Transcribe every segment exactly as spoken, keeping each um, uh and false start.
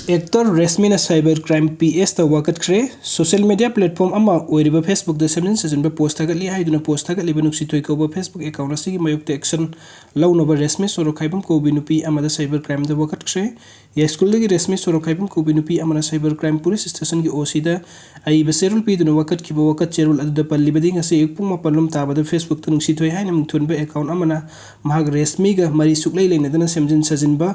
Actor ꯔꯦꯁꯃꯤꯅ cyber crime ꯄꯤ ꯑꯦꯁꯇ ꯋꯥꯀꯠꯈ꯭ꯔꯦ꯫ Social media platform ꯑꯃ ꯑꯣꯏꯔꯤꯕ Facebookꯇ ꯁꯦꯝꯖꯤꯟ ꯁꯥꯖꯤꯟꯕ post ꯊꯥꯒꯠꯂꯤ ꯍꯥꯏꯗꯨꯅ post ꯊꯥꯒꯠꯂꯤꯕ ꯅꯨꯡꯁꯤꯊꯣꯏ ꯀꯧꯕ Facebook account ꯑꯁꯤꯒꯤ ꯃꯥꯌꯣꯛꯇ action ꯂꯧꯅꯕ ꯔꯦꯁꯃꯤ ꯁꯣꯔꯣꯈꯥꯏꯕꯝ ꯀꯧꯕꯤ ꯅꯨꯄꯤ ꯑꯃꯗ cyber crimeꯗ ꯋꯥꯀꯠꯈ꯭ꯔꯦ꯫ ꯌꯥꯏꯁ꯭ꯀꯨꯜꯗꯒꯤ ꯔꯦꯁꯃꯤ ꯁꯣꯔꯣꯈꯥꯏꯕꯝ ꯀꯧꯕꯤ ꯅꯨꯄꯤ ꯑꯃꯅ cyber crime police stationꯒꯤ OCꯗ ꯑꯏꯕ ꯆꯦꯔꯣꯜ ꯄꯤꯗꯨꯅ ꯋꯥꯀꯠ ꯈꯤꯕ ꯋꯥꯀꯠ ꯆꯦꯔꯣꯜ ꯑꯗꯨꯗ ꯄꯜꯂꯤꯕꯗꯤ ꯉꯁꯤ ꯑꯌꯨꯛ ꯄꯨꯡ ꯃꯥꯄꯟ ꯂꯣꯝ ꯇꯥꯕꯗ Facebookꯇ ꯅꯨꯡꯁꯤꯊꯣꯏ ꯍꯥꯏꯅ ꯃꯤꯡꯊꯣꯟꯕ account ꯑꯃꯅ ꯃꯍꯥꯛ ꯔꯦꯁꯃꯤꯒ ꯃꯔꯤ ꯁꯨꯛꯂꯩ ꯂꯩꯅꯗꯅ ꯁꯦꯝꯖꯤꯟ ꯁꯥꯖꯤꯟꯕ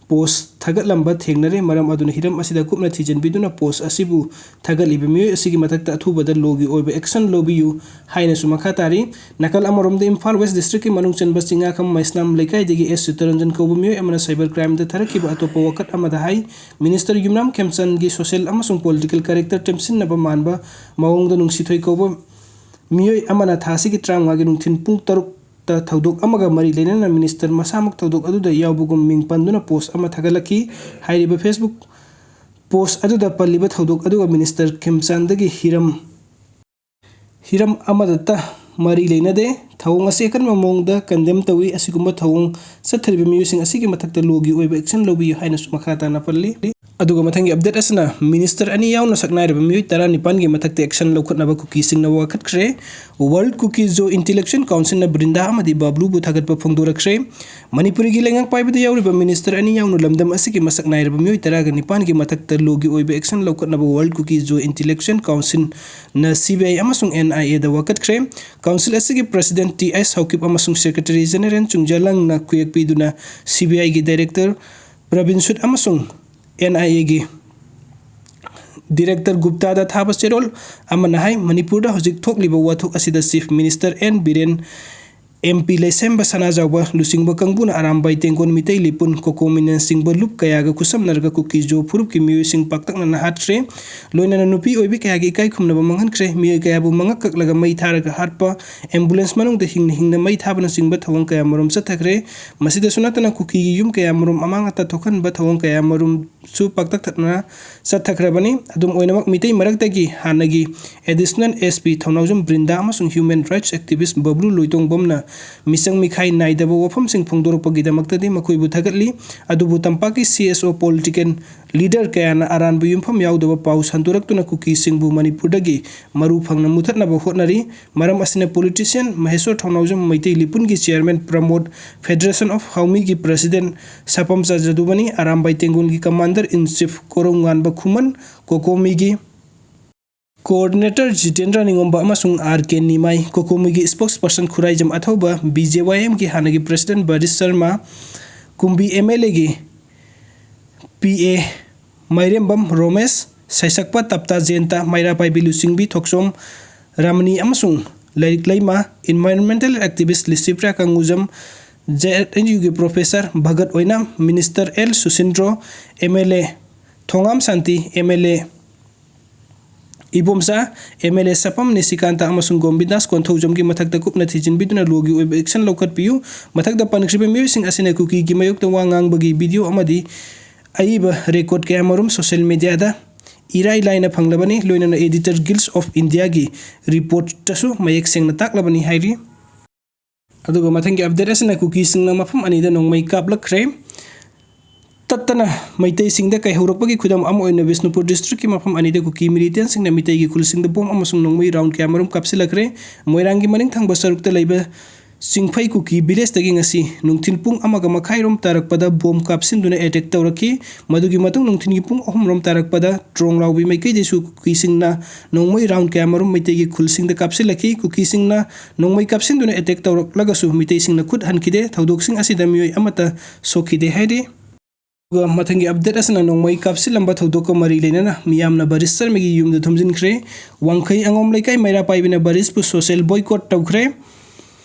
post ꯊꯥꯒꯠꯂꯝꯕ ꯊꯦꯡꯅꯔꯦ꯫ ꯃꯔꯝ ꯑꯗꯨꯅ ꯍꯤꯔꯝ ꯑꯁꯤꯗ ꯀꯨꯞꯅ ꯊꯤꯖꯤꯟꯕꯤꯗꯨꯅ post ꯑꯁꯤꯕꯨ ꯊꯥꯒꯠꯂꯤꯕ ꯃꯤꯑꯣꯏ ꯑꯁꯤꯒꯤ ꯃꯊꯛꯇ ꯑꯊꯨꯕꯗ lawꯒꯤ ꯑꯣꯏꯕ action ꯂꯧꯕꯤꯌꯨ ꯍꯥꯏꯅꯁꯨ ꯃꯈꯥ ꯇꯥꯔꯤ꯫ ꯅꯥꯀꯜ ꯑꯃꯔꯣꯝꯗ ꯏꯝꯐꯥꯜ West districtꯀꯤ ꯃꯅꯨꯡ ꯆꯟꯕ ꯆꯤꯡꯉꯥꯈꯝ ꯃꯩꯁꯅꯥꯝ ꯂꯩꯀꯥꯏꯗꯒꯤ ꯑꯦꯁ ꯆꯤꯠꯇꯔꯟꯖꯟ ꯀꯧꯕ ꯃꯤꯑꯣꯏ ꯑꯃꯅ cyber crimeꯗ ꯊꯥꯔꯛꯈꯤꯕ ꯑꯇꯣꯞꯄ ꯋꯥꯀꯠ ꯑꯃꯗ ꯍꯥꯏ, Minister ꯌꯨꯝꯅꯥꯝ ꯈꯦꯝꯆꯥꯟꯒꯤ social ꯑꯃꯁꯨꯡ political character ꯇꯦꯝꯁꯤꯟꯅꯕ ꯃꯥꯟꯕ ꯃꯑꯣꯡꯗ ꯅꯨꯡꯁꯤꯊꯣꯏ ꯀꯧꯕ ꯃꯤꯑꯣꯏ ꯑꯃꯅ ꯊꯥ ꯑꯁꯤꯒꯤ ꯇꯔꯥꯃꯉꯥꯒꯤ ꯅꯨꯡꯊꯤꯜ ꯄꯨꯡ ꯇꯔꯨꯛꯇ ꯊꯧꯗꯣꯛ ꯑꯃꯒ ꯃꯔꯤ ꯂꯩꯅꯅ minister ꯃꯁꯥꯃꯛ ꯊꯧꯗꯣꯛ ꯑꯗꯨꯗ ꯌꯥꯎꯕꯒꯨꯝ ꯃꯤꯡ ꯄꯟꯗꯨꯅ post ꯑꯃ ꯊꯥꯒꯠꯂꯛꯈꯤ꯫ ꯍꯥꯏꯔꯤꯕ Facebook post ꯑꯗꯨꯗ ꯄꯜꯂꯤꯕ ꯊꯧꯗꯣꯛ ꯑꯗꯨꯒ minister ꯈꯦꯝꯆꯥꯟꯗꯒꯤ ꯍꯤꯔꯝ, ꯍꯤꯔꯝ ꯑꯃꯗꯇ ꯃꯔꯤ ꯂꯩꯅꯗꯦ꯫ ꯊꯧꯑꯣꯡ ꯑꯁꯤ ꯑꯀꯟꯕ ꯃꯑꯣꯡꯗ condemn ꯇꯧꯏ꯫ ꯑꯁꯤꯒꯨꯝꯕ ꯊꯧꯑꯣꯡ ꯆꯠꯊꯔꯤꯕ ꯃꯤꯑꯣꯏꯁꯤꯡ ꯑꯁꯤꯒꯤ ꯃꯊꯛꯇ lawꯒꯤ ꯑꯣꯏꯕ action ꯂꯧꯕꯤꯌꯨ ꯍꯥꯏꯅꯁꯨ ꯃꯈꯥ ꯇꯥꯅ ꯄꯜꯂꯤ꯫ ꯑꯗꯨꯒ ꯃꯊꯪꯒꯤ update ꯑꯁꯤꯅ minister ꯑꯅꯤ ꯌꯥꯎꯅ ꯁꯛꯅꯥꯏꯔꯕ ꯃꯤꯑꯣꯏ ꯇꯔꯥꯅꯤꯄꯥꯟꯒꯤ ꯃꯊꯛꯇ action ꯂꯧꯈꯠꯅꯕ ꯀꯨꯀꯤꯁꯤꯡꯅ ꯋꯥꯀꯠꯈ꯭ꯔꯦ꯫ World Kuki Zo Intellectual Councilꯅ ꯕ꯭ꯔꯤꯟꯗꯥ ꯑꯃꯗꯤ ꯕꯥꯕ꯭ꯂꯨꯕꯨ ꯊꯥꯒꯠꯄ ꯐꯣꯡꯗꯣꯔꯛꯈ꯭ꯔꯦ꯫ ꯃꯅꯤꯄꯨꯔꯒꯤ ꯂꯩꯉꯥꯛ ꯄꯥꯏꯕꯗ ꯌꯥꯎꯔꯤꯕ minister ꯑꯅꯤ ꯌꯥꯎꯅ ꯂꯝꯗꯝ ꯑꯁꯤꯒꯤ ꯃꯁꯛ ꯅꯥꯏꯔꯕ ꯃꯤꯑꯣꯏ ꯇꯔꯥꯒ ꯅꯤꯄꯥꯟꯒꯤ ꯃꯊꯛꯇ lawꯒꯤ ꯑꯣꯏꯕ action ꯂꯧꯈꯠꯅꯕ World Kuki Zo Intellectual Councilꯅ CBI ꯑꯃꯁꯨꯡ NIAꯗ ꯋꯥꯀꯠꯈ꯭ꯔꯦ꯫ Council ꯑꯁꯤꯒꯤ president ꯇꯤ ꯑꯥꯏ ꯁꯥꯎꯀꯤꯞ ꯑꯃꯁꯨꯡ secretary general ꯆꯨꯡꯖꯥꯂꯪꯅ ꯈꯨꯌꯦꯛ ꯄꯤꯗꯨꯅ CBIꯒꯤ director ꯄ꯭ꯔꯕꯤꯟ ꯁꯨꯗ ꯑꯃꯁꯨꯡ NIAꯒꯤ director ꯒꯨꯞꯇꯥꯗ ꯊꯥꯕ ꯆꯦꯔꯣꯜ ꯑꯃꯅ ꯍꯥꯏ, ꯃꯅꯤꯄꯨꯔꯗ ꯍꯧꯖꯤꯛ ꯊꯣꯛꯂꯤꯕ ꯋꯥꯊꯣꯛ ꯑꯁꯤꯗ Chief Minister N Biren, MP ꯂꯩꯁꯦꯝꯕ ꯁꯅꯥꯖꯥꯎꯕ ꯂꯨꯆꯤꯡꯕ ꯀꯥꯡꯕꯨꯅ ꯑꯔꯥꯝꯕꯥꯏ ꯇꯦꯡꯒꯣꯜ ꯃꯤꯇꯩ ꯂꯤꯄꯨꯟ ꯀꯣꯀꯣꯃꯤꯅꯆꯤꯡꯕ ꯂꯨꯞ ꯀꯌꯥꯒ ꯈꯨꯠꯁꯝꯅꯔꯒ ꯀꯨꯀꯤ ꯖꯣ ꯐꯨꯔꯨꯞꯀꯤ ꯃꯤꯑꯣꯏꯁꯤꯡ ꯄꯥꯛꯇꯛꯅꯅ ꯍꯥꯠꯈ꯭ꯔꯦ꯫ ꯂꯣꯏꯅꯅ ꯅꯨꯄꯤ ꯑꯣꯏꯕꯤ ꯀꯌꯥꯒꯤ ꯏꯀꯥꯏ ꯈꯨꯝꯅꯕ ꯃꯥꯡꯍꯟꯈ꯭ꯔꯦ꯫ ꯃꯤꯑꯣꯏ ꯀꯌꯥꯕꯨ ꯃꯉꯛ ꯀꯛꯂꯒ ꯃꯩ ꯊꯥꯔꯒ ꯍꯥꯠꯄ, ambulance ꯃꯅꯨꯡꯗ ꯍꯤꯡꯅ ꯍꯤꯡꯅ ꯃꯩ ꯊꯥꯕꯅꯆꯤꯡꯕ ꯊꯧꯑꯣꯡ ꯀꯌꯥ ꯃꯔꯨꯝ ꯆꯠꯊꯈ꯭ꯔꯦ꯫ ꯃꯁꯤꯗꯁꯨ ꯅꯠꯇꯅ ꯀꯨꯀꯤꯒꯤ ꯌꯨꯝ ꯀꯌꯥ ꯃꯔꯨꯝ ꯑꯃꯥꯡ ꯑꯇꯥ ꯊꯣꯛꯍꯟꯕ ꯊꯧꯑꯣꯡ ꯀꯌꯥ ꯃꯔꯨꯝ ꯁꯨ ꯄꯥꯛꯇꯛꯅꯅ ꯆꯠꯊꯈ꯭ꯔꯕꯅꯤ꯫ ꯑꯗꯨꯝ ꯑꯣꯏꯅꯃꯛ, ꯃꯤꯇꯩ ꯃꯔꯛꯇꯒꯤ ꯍꯥꯟꯅꯒꯤ Additional SP ꯊꯧꯅꯥꯎꯖꯝ ꯕ꯭ꯔꯤꯟꯗꯥ ꯑꯃꯁꯨꯡ human rights activist ꯕꯕ꯭ꯂꯨ ꯂꯣꯏꯇꯣꯡꯕꯝꯅ ꯃꯤꯆꯪ ꯃꯤꯈꯥꯏ ꯅꯥꯏꯗꯕ ꯋꯥꯐꯝꯁꯤꯡ ꯐꯣꯡꯗꯣꯔꯛꯄꯒꯤꯗꯃꯛꯇꯗꯤ ꯃꯈꯣꯏꯕꯨ ꯊꯥꯒꯠꯂꯤ꯫ ꯑꯗꯨꯕꯨ ꯇꯝꯄꯥꯛꯀꯤ C S O political leader ꯀꯌꯥꯅ ꯑꯔꯥꯟꯕ ꯌꯨꯝꯐꯝ ꯌꯥꯎꯗꯕ ꯄꯥꯎ ꯁꯟꯗꯣꯔꯛꯇꯨꯅ ꯀꯨꯀꯤꯁꯤꯡꯕꯨ ꯃꯅꯤꯄꯨꯔꯗꯒꯤ ꯃꯔꯨ ꯐꯪꯅ ꯃꯨꯊꯠꯅꯕ ꯍꯣꯠꯅꯔꯤ꯫ ꯃꯔꯝ ꯑꯁꯤꯅ politician Mysore Thounaojam Meitei ꯂꯤꯄꯨꯟꯒꯤ chairman ꯄ꯭ꯔꯃꯣꯗ, Federation of ꯍꯥꯎꯃꯤꯒꯤ president ꯁꯄꯝꯆꯥ ꯖꯗꯨꯃꯅꯤ, Arambai ꯇꯦꯡꯒꯣꯜꯒꯤ commander in chief ꯀꯣꯔꯧꯉꯥꯟꯕ Khuman, ꯀꯣꯀꯣꯃꯤꯒꯤ coordinator Jitendra ꯅꯤꯉꯣꯝꯕ ꯑꯃꯁꯨꯡ R K ꯅꯤꯃꯥꯏ, ꯀꯣꯀꯣꯃꯤꯒꯤ spokesperson Khuraijam ꯑꯊꯧꯕ, B J Y M ꯒꯤ ꯍꯥꯟꯅꯒꯤ president ꯕꯔꯤꯁ Sharma, ꯀꯨꯝꯕꯤ M L A ꯒꯤ P A ꯃꯥꯏꯔꯦꯝꯕꯝ ꯔꯣꯃꯦꯁ, ꯁꯩꯁꯛꯄ ꯇꯞꯇꯥ ꯖꯦꯟꯇ, ꯃꯩꯔꯥ ꯄꯥꯏꯕꯤ ꯂꯨꯆꯤꯡꯕꯤ ꯊꯣꯛꯆꯣꯝ ꯔꯥꯃꯅꯤ ꯑꯃꯁꯨꯡ ꯂꯥꯏꯔꯤꯛ ꯂꯩꯃ, environmental activist Licypriya ꯀꯪꯒꯨꯖꯝ, J N U ꯒꯤ professor Bhagat Oinam, minister L ꯁꯨꯁꯤꯟꯗ꯭ꯔꯣ, M L A Thongam Shanti, M L A Ibomcha, M L A ꯁꯄꯝ ꯅꯤꯁꯤꯀꯥꯟꯇ ꯑꯃꯁꯨꯡ ꯒꯣꯕꯤꯟꯗꯥꯁ ꯀꯣꯟꯊꯧꯖꯝꯒꯤ ꯃꯊꯛꯇ ꯀꯨꯞꯅ ꯊꯤꯖꯤꯟꯕꯤꯗꯨꯅ ꯂꯣꯒꯤ ꯑꯣꯏꯕ action ꯂꯧꯈꯠꯄꯤꯌꯨ꯫ ꯃꯊꯛꯇ ꯄꯟꯈ꯭ꯔꯤꯕ ꯃꯤꯑꯣꯏꯁꯤꯡ ꯑꯁꯤꯅ ꯀꯨꯀꯤꯒꯤ ꯃꯥꯌꯣꯛꯇ ꯋꯥ ꯉꯥꯡꯕꯒꯤ video ꯑꯃꯗꯤ ꯑꯏꯕ record ꯀꯌꯥꯃꯔꯨꯝ social media ꯗ ꯏꯔꯥꯏ ꯂꯥꯏꯅ ꯐꯪꯂꯕꯅꯤ, ꯂꯣꯏꯅꯅ Editor Guild of India ꯒꯤ report ꯇꯁꯨ ꯃꯌꯦꯛ ꯁꯦꯡꯅ ꯇꯥꯛꯂꯕꯅꯤ ꯍꯥꯏꯔꯤ꯫ ꯑꯗꯨꯒ ꯃꯊꯪꯒꯤ update ꯑꯁꯤꯅ ꯀꯨꯀꯤꯁꯤꯡꯅ ꯃꯐꯝ ꯑꯅꯤꯗ ꯅꯣꯡꯃꯩ ꯀꯥꯞꯂꯛꯈ꯭ꯔꯦ꯫ ꯇꯠꯇꯅ ꯃꯩꯇꯩꯁꯤꯡꯗ ꯀꯥꯏꯍꯧꯔꯛꯄꯒꯤ ꯈꯨꯗꯝ ꯑꯃ ꯑꯣꯏꯅ ꯕꯤꯁꯅꯨꯄꯨꯔ district ꯀꯤ ꯃꯐꯝ ꯑꯅꯤꯗ ꯀꯨꯀꯤ militant ꯁꯤꯡꯅ ꯃꯤꯇꯩꯒꯤ ꯈꯨꯜꯁꯤꯡꯗ bomb ꯑꯃꯁꯨꯡ ꯅꯣꯡꯃꯩ round ꯀꯌꯥꯃꯔꯨꯝ ꯀꯥꯞꯁꯤꯜꯂꯛꯈ꯭ꯔꯦ꯫ ꯃꯣꯏꯔꯥꯡꯒꯤ ꯃꯅꯤꯡ ꯊꯪꯕ ꯁꯔꯨꯛꯇ ꯂꯩꯕ ꯆꯤꯡꯐꯩ ꯀꯨꯀꯤ village ꯇꯒꯤ ꯉꯁꯤ ꯅꯨꯡꯊꯤꯜ ꯄꯨꯡ ꯑꯃꯒ ꯃꯈꯥꯏꯔꯣꯝ ꯇꯥꯔꯛꯄꯗ bomb ꯀꯥꯞꯁꯤꯟꯗꯨꯅ attack ꯇꯧꯔꯛꯈꯤ꯫ ꯃꯗꯨꯒꯤ ꯃꯇꯨꯡ ꯅꯨꯡꯊꯤꯜꯒꯤ ꯄꯨꯡ ꯑꯍꯨꯝ ꯔꯣꯝ ꯇꯥꯔꯛꯄꯗ ꯇ꯭ꯔꯣꯡꯂꯥꯎꯕꯤ ꯃꯥꯏꯀꯩꯗꯁꯨ ꯀꯨꯀꯤꯁꯤꯡꯅ ꯅꯣꯡꯃꯩ round ꯀꯌꯥꯃꯔꯨꯝ ꯃꯩꯇꯩꯒꯤ ꯈꯨꯜꯁꯤꯡꯗ ꯀꯥꯞꯁꯤꯜꯂꯛꯈꯤ꯫ ꯀꯨꯀꯤꯁꯤꯡꯅ ꯅꯣꯡꯃꯩ ꯀꯥꯞꯁꯤꯟꯗꯨꯅ attack ꯇꯧꯔꯛꯂꯒꯁꯨ ꯃꯤꯇꯩꯁꯤꯡꯅ ꯈꯨꯠ ꯍꯟꯈꯤꯗꯦ꯫ ꯊꯧꯗꯣꯛꯁꯤꯡ ꯑꯁꯤꯗ ꯃꯤꯑꯣꯏ ꯑꯃꯠꯇ ꯁꯣꯛꯈꯤꯗꯦ ꯍꯥꯏꯔꯤ꯫ ꯑꯗꯨꯒ ꯃꯊꯪꯒꯤ update ꯑꯁꯤꯅ ꯅꯣꯡꯃꯩ ꯀꯥꯞꯁꯤꯜꯂꯝꯕ ꯊꯧꯗꯣꯛꯀ ꯃꯔꯤ ꯂꯩꯅꯅ ꯃꯤꯌꯥꯝꯅ ꯕꯔꯤꯁ ꯁꯔꯃꯒꯤ ꯌꯨꯝꯗ ꯊꯨꯝꯖꯤꯟꯈ꯭ꯔꯦ꯫ ꯋꯥꯡꯈꯩ ꯑꯉꯣꯝ ꯂꯩꯀꯥꯏ ꯃꯩꯔꯥ ꯄꯥꯏꯕꯤꯅ ꯕꯔꯤꯁꯄꯨ social boycott ꯇꯧꯈ꯭ꯔꯦ꯫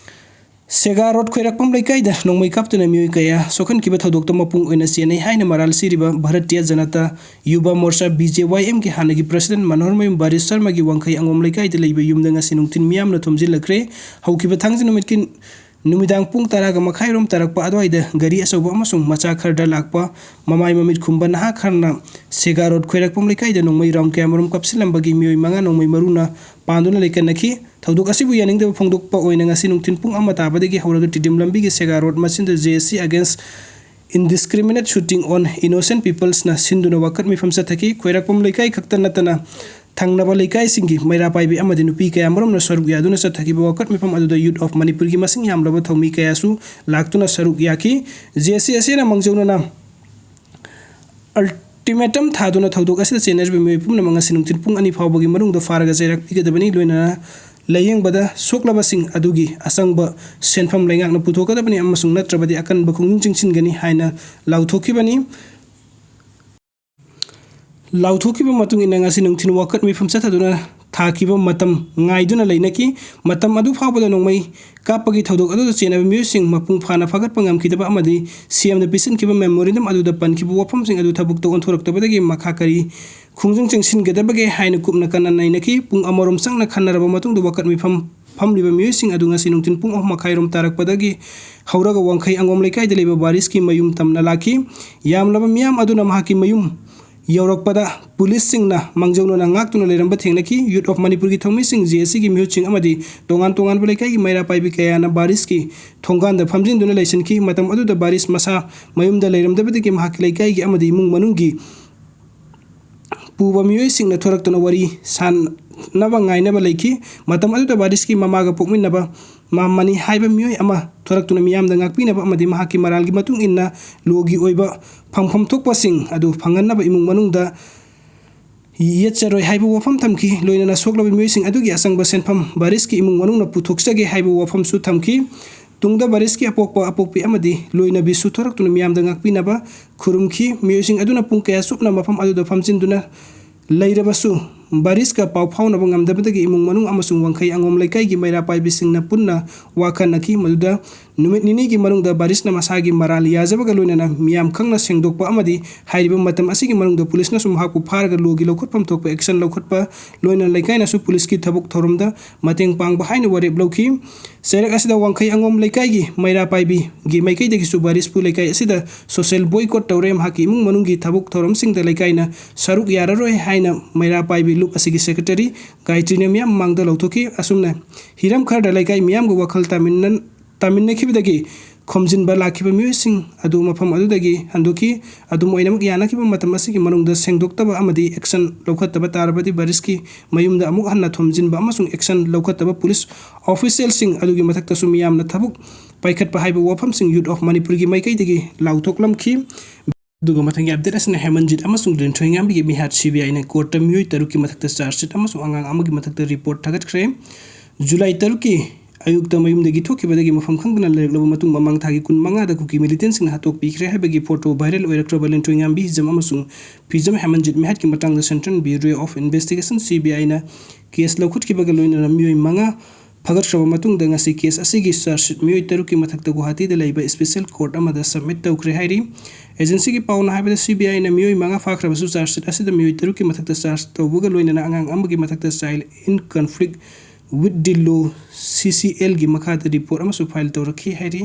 ꯁꯦꯒꯥ ꯔꯣꯗ ꯈꯣꯏꯔꯥꯛꯄꯝ ꯂꯩꯀꯥꯏꯗ ꯅꯣꯡꯃꯩ ꯀꯥꯞꯇꯨꯅ ꯃꯤꯑꯣꯏ ꯀꯌꯥ ꯁꯣꯛꯍꯟꯈꯤꯕ ꯊꯧꯗꯣꯛꯇ ꯃꯄꯨꯡ ꯑꯣꯏꯅ ꯆꯦꯟꯅꯩ ꯍꯥꯏꯅ ꯃꯔꯥꯜ ꯁꯤꯔꯤꯕ Bharatiya Janata ꯌꯨꯕ ꯃꯣꯔꯆꯥ, B J Y M ꯒꯤ ꯍꯥꯟꯅꯒꯤ president ꯃꯅꯣꯍꯔꯃꯌꯨꯝ ꯕꯔꯤꯁ ꯁꯔꯃꯒꯤ ꯋꯥꯡꯈꯩ ꯑꯉꯣꯝ ꯂꯩꯀꯥꯏꯗ ꯂꯩꯕ ꯌꯨꯝꯗ ꯉꯁꯤ ꯅꯨꯡꯊꯤꯜ ꯃꯤꯌꯥꯝꯅ ꯊꯣꯝꯖꯤꯜꯂꯛꯈ꯭ꯔꯦ꯫ ꯍꯧꯈꯤꯕ ꯊꯥꯡꯖ ꯅꯨꯃꯤꯠꯀꯤ ꯅꯨꯃꯤꯗꯥꯡ ꯄꯨꯡ ꯇꯔꯥꯒ ꯃꯈꯥꯏꯔꯣꯝ ꯇꯥꯔꯛꯄ ꯑꯗꯨꯋꯥꯏꯗ ꯒꯥꯔꯤ ꯑꯆꯧꯕ ꯑꯃꯁꯨꯡ ꯃꯆꯥ ꯈꯔꯗ ꯂꯥꯛꯄ ꯃꯃꯥꯏ ꯃꯃꯤꯠ ꯈꯨꯝꯕ ꯅꯍꯥ ꯈꯔꯅ ꯁꯦꯒꯥ ꯔꯣꯗ ꯈꯣꯏꯔꯥꯛꯄꯝ ꯂꯩꯀꯥꯏꯗ ꯅꯣꯡꯃꯩ ꯔꯥꯎꯟ ꯀꯌꯥꯃꯔꯨꯝ ꯀꯥꯞꯁꯤꯜꯂꯝꯕꯒꯤ ꯃꯤꯑꯣꯏ ꯃꯉꯥ ꯅꯣꯡꯃꯩ ꯃꯔꯨꯅ ꯄꯥꯟꯗꯨꯅ ꯂꯩꯀꯠꯅꯈꯤ꯫ ꯊꯧꯗꯣꯛ ꯑꯁꯤꯕꯨ ꯌꯥꯅꯤꯡꯗꯕ ꯐꯣꯡꯗꯣꯛꯄ ꯑꯣꯏꯅ ꯉꯁꯤ ꯅꯨꯡꯊꯤꯜ ꯄꯨꯡ ꯑꯃ ꯇꯥꯕꯗꯒꯤ ꯍꯧꯔꯒ ꯇꯤꯗꯤꯝ ꯂꯝꯕꯤꯒꯤ ꯁꯦꯒꯥ ꯔꯣꯗ ꯃꯆꯤꯟꯗ J S C against indiscriminate shooting on innocent peoplesꯅ ꯁꯤꯟꯗꯨꯅ ꯋꯥꯀꯠ ꯃꯤꯐꯝ ꯆꯠꯊꯈꯤ꯫ ꯈꯣꯏꯔꯥꯛꯄꯝ ꯂꯩꯀꯥꯏ ꯈꯛꯇ ꯅꯠꯇꯅ ꯊꯪꯅꯕ ꯂꯩꯀꯥꯏꯁꯤꯡꯒꯤ ꯃꯩꯔꯥ ꯄꯥꯏꯕꯤ ꯑꯃꯗꯤ ꯅꯨꯄꯤ ꯀꯌꯥꯃꯔꯨꯝꯅ ꯁꯔꯨꯛ ꯌꯥꯗꯨꯅ ꯆꯠꯊꯈꯤꯕ ꯋꯥꯀꯠ ꯃꯤꯐꯝ ꯑꯗꯨꯗ Youth of ꯃꯅꯤꯄꯨꯔꯒꯤ ꯃꯁꯤꯡ ꯌꯥꯝꯂꯕ ꯊꯧꯃꯤ ꯀꯌꯥꯁꯨ ꯂꯥꯛꯇꯨꯅ ꯁꯔꯨꯛ ꯌꯥꯈꯤ꯫ J S C ꯑꯁꯤꯅ ꯃꯥꯡꯖꯧꯅꯅ ultimatum ꯊꯥꯗꯨꯅ ꯊꯧꯗꯣꯛ ꯑꯁꯤꯗ ꯆꯦꯟꯅꯔꯤꯕ ꯃꯤꯑꯣꯏ ꯄꯨꯝꯅꯃꯛ ꯉꯁꯤ ꯅꯨꯡꯊꯤꯜ ꯄꯨꯡ ꯑꯅꯤ ꯐꯥꯎꯕꯒꯤ ꯃꯅꯨꯡꯗ ꯐꯥꯔꯒ ꯆꯩꯔꯥꯛ ꯄꯤꯒꯗꯕꯅꯤ꯫ ꯂꯣꯏꯅꯅ ꯂꯥꯌꯦꯡꯕꯗ ꯁꯣꯛꯂꯕꯁꯤꯡ ꯑꯗꯨꯒꯤ ꯑꯆꯪꯕ ꯁꯦꯟꯐꯝ ꯂꯩꯉꯥꯛꯅ ꯄꯨꯊꯣꯛꯀꯗꯕꯅꯤ ꯑꯃꯁꯨꯡ ꯅꯠꯇ꯭ꯔꯕꯗꯤ ꯑꯀꯟꯕ ꯈꯣꯡꯖꯪ ꯆꯪꯁꯤꯟꯒꯅꯤ ꯍꯥꯏꯅ ꯂꯥꯎꯊꯣꯛꯈꯤꯕꯅꯤ꯫ ꯂꯥꯎꯊꯣꯛꯈꯤꯕ ꯃꯇꯨꯡ ꯏꯟꯅ ꯉꯁꯤ ꯅꯨꯡꯊꯤꯜ ꯋꯥꯀꯠ ꯃꯤꯐꯝ ꯆꯠꯊꯗꯨꯅ ꯊꯥꯈꯤꯕ ꯃꯇꯝ ꯉꯥꯏꯗꯨꯅ ꯂꯩꯅꯈꯤ꯫ ꯃꯇꯝ ꯑꯗꯨ ꯐꯥꯎꯕꯗ ꯅꯣꯡꯃꯩ ꯀꯥꯞꯄꯒꯤ ꯊꯧꯗꯣꯛ ꯑꯗꯨꯗ ꯆꯦꯟꯅꯕ ꯃꯤꯑꯣꯏꯁꯤꯡ ꯃꯄꯨꯡ ꯐꯥꯅ ꯐꯥꯒꯠꯄ ꯉꯝꯈꯤꯗꯕ ꯑꯃꯗꯤ C Mꯗ ꯄꯤꯁꯤꯟꯈꯤꯕ memorandum ꯑꯗꯨꯗ ꯄꯟꯈꯤꯕ ꯋꯥꯐꯝꯁꯤꯡ ꯑꯗꯨ ꯊꯕꯛꯇ ꯑꯣꯟꯊꯣꯔꯛꯇꯕꯗꯒꯤ ꯃꯈꯥ ꯀꯔꯤ ꯈꯣꯡꯖꯪ ꯆꯪꯁꯤꯟꯒꯗꯕꯒꯦ ꯍꯥꯏꯅ ꯀꯨꯞꯅ ꯀꯟꯅ ꯅꯩꯅꯈꯤ꯫ ꯄꯨꯡ ꯑꯃꯔꯣꯝ ꯆꯪꯅ ꯈꯟꯅꯔꯕ ꯃꯇꯨꯡꯗ ꯋꯥꯀꯠ ꯃꯤꯐꯝ ꯐꯝꯂꯤꯕ ꯃꯤꯑꯣꯏꯁꯤꯡ ꯑꯗꯨ ꯉꯁꯤ ꯅꯨꯡꯊꯤꯜ ꯄꯨꯡ ꯑꯍꯨꯝ ꯃꯈꯥꯏꯔꯣꯝ ꯇꯥꯔꯛꯄꯗꯒꯤ ꯍꯧꯔꯒ ꯋꯥꯡꯈꯩ ꯑꯉꯣꯝ ꯂꯩꯀꯥꯏꯗ ꯂꯩꯕ ꯕꯥꯔꯤꯁꯀꯤ ꯃꯌꯨꯝ ꯇꯝꯅ ꯂꯥꯛꯈꯤ꯫ ꯌꯥꯝꯂꯕ ꯃꯤꯌꯥꯝ ꯑꯗꯨꯅ ꯃꯍꯥꯛꯀꯤ ꯃꯌꯨꯝ ꯌꯧꯔꯛꯄꯗ ꯄꯨꯂꯤꯁꯁꯤꯡꯅ ꯃꯥꯡꯖꯧꯅꯅ ꯉꯥꯛꯇꯨꯅ ꯂꯩꯔꯝꯕ ꯊꯦꯡꯅꯈꯤ꯫ Youth of ꯃꯅꯤꯄꯨꯔꯒꯤ ꯊꯧꯃꯤꯁꯤꯡ, J S Cꯒꯤ ꯃꯤꯍꯨꯠꯁꯤꯡ ꯑꯃꯗꯤ ꯇꯣꯉꯥꯟ ꯇꯣꯉꯥꯟꯕ ꯂꯩꯀꯥꯏꯒꯤ ꯃꯩꯔꯥ ꯄꯥꯏꯕꯤ ꯀꯌꯥꯅ ꯕꯥꯔꯤꯁꯀꯤ ꯊꯣꯡꯒꯥꯟꯗ ꯐꯝꯖꯤꯟꯗꯨꯅ ꯂꯩꯁꯤꯟꯈꯤ꯫ ꯃꯇꯝ ꯑꯗꯨꯗ ꯕꯥꯔꯤꯁ ꯃꯁꯥ ꯃꯌꯨꯝꯗ ꯂꯩꯔꯝꯗꯕꯗꯒꯤ ꯃꯍꯥꯛꯀꯤ ꯂꯩꯀꯥꯏꯒꯤ ꯑꯃꯗꯤ ꯏꯃꯨꯡ ꯃꯅꯨꯡꯒꯤ ꯄꯨꯕ ꯃꯤꯑꯣꯏꯁꯤꯡꯅ ꯊꯣꯔꯛꯇꯨꯅ ꯋꯥꯔꯤ ꯁꯥꯟꯅꯕ ꯉꯥꯏꯅꯕ ꯂꯩꯈꯤ꯫ ꯃꯇꯝ ꯑꯗꯨꯗ ꯕꯥꯔꯤꯁꯀꯤ ꯃꯃꯥꯒ ꯄꯣꯛꯃꯤꯟꯅꯕ ꯃꯥꯝꯃꯅꯤ ꯍꯥꯏꯕ ꯃꯤꯑꯣꯏ ꯑꯃ ꯊꯣꯔꯛꯇꯨꯅ ꯃꯤꯌꯥꯝꯗ ꯉꯥꯛꯄꯤꯅꯕ ꯑꯃꯗꯤ ꯃꯍꯥꯛꯀꯤ ꯃꯔꯥꯜꯒꯤ ꯃꯇꯨꯡ ꯏꯟꯅ ꯂꯣꯒꯤ ꯑꯣꯏꯕ ꯐꯪꯐꯝ ꯊꯣꯛꯄꯁꯤꯡ ꯑꯗꯨ ꯐꯪꯍꯟꯅꯕ ꯏꯃꯨꯡ ꯃꯅꯨꯡꯗ ꯌꯦꯠꯆꯔꯣꯏ ꯍꯥꯏꯕ ꯋꯥꯐꯝ ꯊꯝꯈꯤ꯫ ꯂꯣꯏꯅꯅ ꯁꯣꯛꯂꯕ ꯃꯤꯑꯣꯏꯁꯤꯡ ꯑꯗꯨꯒꯤ ꯑꯆꯪꯕ ꯁꯦꯟꯐꯝ ꯕꯥꯔꯤꯁꯀꯤ ꯏꯃꯨꯡ ꯃꯅꯨꯡꯅ ꯄꯨꯊꯣꯛꯆꯒꯦ ꯍꯥꯏꯕ ꯋꯥꯐꯝꯁꯨ ꯊꯝꯈꯤ꯫ ꯇꯨꯡꯗ ꯕꯥꯔꯤꯁꯀꯤ ꯑꯄꯣꯛꯄ ꯑꯄꯣꯛꯄꯤ ꯑꯃꯗꯤ ꯂꯣꯏꯅꯕꯤꯁꯨ ꯊꯣꯔꯛꯇꯨꯅ ꯃꯤꯌꯥꯝꯗ ꯉꯥꯛꯄꯤꯅꯕ ꯈꯨꯔꯨꯝꯈꯤ꯫ ꯃꯤꯑꯣꯏꯁꯤꯡ ꯑꯗꯨꯅ ꯄꯨꯡ ꯀꯌꯥ ꯆꯨꯞꯅ ꯃꯐꯝ ꯑꯗꯨꯗ ꯐꯝꯖꯤꯟꯗꯨꯅ ꯂꯩꯔꯕꯁꯨ ꯕꯥꯔꯤꯁꯀ ꯄꯥꯎ ꯐꯥꯎꯅꯕ ꯉꯝꯗꯕꯗꯒꯤ ꯏꯃꯨꯡ ꯃꯅꯨꯡ ꯑꯃꯁꯨꯡ ꯋꯥꯡꯈꯩ ꯑꯉꯣꯝ ꯂꯩꯀꯥꯏꯒꯤ ꯃꯩꯔꯥ ꯄꯥꯏꯕꯤꯁꯤꯡꯅ ꯄꯨꯟꯅ ꯋꯥ ꯈꯟꯅꯈꯤ꯫ ꯃꯗꯨꯗ ꯅꯨꯃꯤꯠ ꯅꯤꯅꯤꯒꯤ ꯃꯅꯨꯡꯗ ꯕꯥꯔꯤꯁꯅ ꯃꯁꯥꯒꯤ ꯃꯔꯥꯜ ꯌꯥꯖꯕꯒ ꯂꯣꯏꯅꯅ ꯃꯤꯌꯥꯝ ꯈꯪꯅ ꯁꯦꯡꯗꯣꯛꯄ ꯑꯃꯗꯤ ꯍꯥꯏꯔꯤꯕ ꯃꯇꯝ ꯑꯁꯤꯒꯤ ꯃꯅꯨꯡꯗ ꯄꯨꯂꯤꯁꯅꯁꯨ ꯃꯍꯥꯛꯄꯨ ꯐꯥꯔꯒ ꯂꯣꯒꯤ ꯂꯧꯈꯠꯐꯝ ꯊꯣꯛꯄ action ꯂꯧꯈꯠꯄ ꯂꯣꯏꯅꯅ ꯂꯩꯀꯥꯏꯅꯁꯨ ꯄꯨꯂꯤꯁꯀꯤ ꯊꯕꯛ ꯊꯧꯔꯝꯗ ꯃꯇꯦꯡ ꯄꯥꯡꯕ ꯍꯥꯏꯅ ꯋꯥꯔꯦꯞ ꯂꯧꯈꯤ꯫ ꯆꯩꯔꯛ ꯑꯁꯤꯗ ꯋꯥꯡꯈꯩ ꯑꯉꯣꯝ ꯂꯩꯀꯥꯏꯒꯤ ꯃꯩꯔꯥ ꯄꯥꯏꯕꯤꯒꯤ ꯃꯥꯏꯀꯩꯗꯒꯤꯁꯨ ꯕꯥꯔꯤꯁꯄꯨ ꯂꯩꯀꯥꯏ ꯑꯁꯤꯗ social boycott ꯇꯧꯔꯦ, ꯃꯍꯥꯛꯀꯤ ꯏꯃꯨꯡ ꯃꯅꯨꯡꯒꯤ ꯊꯕꯛ ꯊꯧꯔꯝꯁꯤꯡꯗ ꯂꯩꯀꯥꯏꯅ ꯁꯔꯨꯛ ꯌꯥꯔꯔꯣꯏ ꯍꯥꯏꯅ ꯃꯩꯔꯥ ꯄꯥꯏꯕꯤ ꯂꯨꯞ ꯑꯁꯤꯒꯤ secretary ꯒꯥꯌꯇ꯭ꯔꯤꯅ ꯃꯤꯌꯥꯝ ꯃꯃꯥꯡꯗ ꯂꯥꯎꯊꯣꯛꯈꯤ꯫ ꯑꯁꯨꯝꯅ ꯍꯤꯔꯝ ꯈꯔꯗ ꯂꯩꯀꯥꯏ ꯃꯤꯌꯥꯝꯒ ꯋꯥꯈꯜ ꯇꯥꯃꯤꯟꯅ-, ꯇꯥꯃꯤꯟꯅꯈꯤꯕꯗꯒꯤ ꯈꯣꯝꯖꯤꯟꯕ ꯂꯥꯛꯈꯤꯕ ꯃꯤꯑꯣꯏꯁꯤꯡ ꯑꯗꯨ ꯃꯐꯝ ꯑꯗꯨꯗꯒꯤ ꯍꯟꯗꯣꯛꯈꯤ꯫ ꯑꯗꯨꯝ ꯑꯣꯏꯅꯃꯛ, ꯌꯥꯅꯈꯤꯕ ꯃꯇꯝ ꯑꯁꯤꯒꯤ ꯃꯅꯨꯡꯗ ꯁꯦꯡꯗꯣꯛꯇꯕ ꯑꯃꯗꯤ action ꯂꯧꯈꯠꯇꯕ ꯇꯥꯔꯕꯗꯤ ꯕꯥꯔꯤꯁꯀꯤ ꯃꯌꯨꯝꯗ ꯑꯃꯨꯛ ꯍꯟꯅ ꯊꯣꯝꯖꯤꯟꯕ ꯑꯃꯁꯨꯡ action ꯂꯧꯈꯠꯇꯕ ꯄꯨꯂꯤꯁ officialꯁꯤꯡ ꯑꯗꯨꯒꯤ ꯃꯊꯛꯇꯁꯨ ꯃꯤꯌꯥꯝꯅ ꯊꯕꯛ ꯄꯥꯏꯈꯠꯄ ꯍꯥꯏꯕ ꯋꯥꯐꯝꯁꯤꯡ Youth of ꯃꯅꯤꯄꯨꯔꯒꯤ ꯃꯥꯏꯀꯩꯗꯒꯤ ꯂꯥꯎꯊꯣꯛꯂꯝꯈꯤ꯫ ꯑꯗꯨꯒ ꯃꯊꯪꯒꯤ update ꯑꯁꯤꯅ ꯍꯦꯃꯟꯖꯤꯠ ꯑꯃꯁꯨꯡ ꯂꯤꯟꯊꯣꯏꯉꯥꯝꯕꯤꯒꯤ ꯃꯤꯍꯥꯠ꯫ CBIꯅ courtꯇ ꯃꯤꯑꯣꯏ ꯇꯔꯨꯛꯀꯤ ꯃꯊꯛꯇ charge sheet ꯑꯃꯁꯨꯡ ꯑꯉꯥꯡ ꯑꯃꯒꯤ ꯃꯊꯛꯇ report ꯊꯥꯒꯠꯈ꯭ꯔꯦ꯫ ꯖꯨꯂꯥꯏ ꯇꯔꯨꯛꯀꯤ ꯑꯌꯨꯛꯇ ꯃꯌꯨꯝꯗꯒꯤ ꯊꯣꯛꯈꯤꯕꯗꯒꯤ ꯃꯐꯝ ꯈꯪꯗꯅ ꯂꯩꯔꯛꯂꯕ ꯃꯇꯨꯡ, ꯃꯃꯥꯡ ꯊꯥꯒꯤ ꯀꯨꯟꯃꯉꯥꯗ ꯀꯨꯀꯤ militantꯁꯤꯡꯅ ꯍꯥꯠꯇꯣꯛꯄꯤꯈ꯭ꯔꯦ ꯍꯥꯏꯕꯒꯤ photo viral ꯑꯣꯏꯔꯛꯈ꯭ꯔꯕ ꯂꯤꯟꯊꯣꯏꯉꯥꯝꯕꯤ ꯍꯤꯖꯝ ꯑꯃꯁꯨꯡ ꯐꯤꯖꯝ ꯍꯦꯃꯟꯖꯤꯠ ꯃꯤꯍꯥꯠꯀꯤ ꯃꯇꯥꯡꯗ Central Bureau of Investigation, CBIꯅ case ꯂꯧꯈꯠꯈꯤꯕꯒ ꯂꯣꯏꯅꯅ ꯃꯤꯑꯣꯏ ꯃꯉꯥ ꯐꯒꯠꯈ꯭ꯔꯕ ꯃꯇꯨꯡꯗ, ꯉꯁꯤ case ꯑꯁꯤꯒꯤ charge sheet ꯃꯤꯑꯣꯏ ꯇꯔꯨꯛꯀꯤ ꯃꯊꯛꯇ ꯒꯨꯋꯥꯍꯥꯇꯤꯗ ꯂꯩꯕ special court ꯑꯃꯗ submit ꯇꯧꯈ꯭ꯔꯦ ꯍꯥꯏꯔꯤ꯫ Agencyꯒꯤ ꯄꯥꯎꯅ ꯍꯥꯏꯕꯗ, CBIꯅ ꯃꯤꯑꯣꯏ ꯃꯉꯥ ꯐꯥꯈ꯭ꯔꯕꯁꯨ, charge sheet ꯑꯁꯤꯗ ꯃꯤꯑꯣꯏ ꯇꯔꯨꯛꯀꯤ ꯃꯊꯛꯇ charge ꯇꯧꯕꯒ ꯂꯣꯏꯅꯅ ꯑꯉꯥꯡ ꯑꯃꯒꯤ ꯃꯊꯛꯇ Child in Conflict with the Law, CCLꯒꯤ ꯃꯈꯥꯗ report ꯑꯃꯁꯨ file ꯇꯧꯔꯛꯈꯤ ꯍꯥꯏꯔꯤ꯫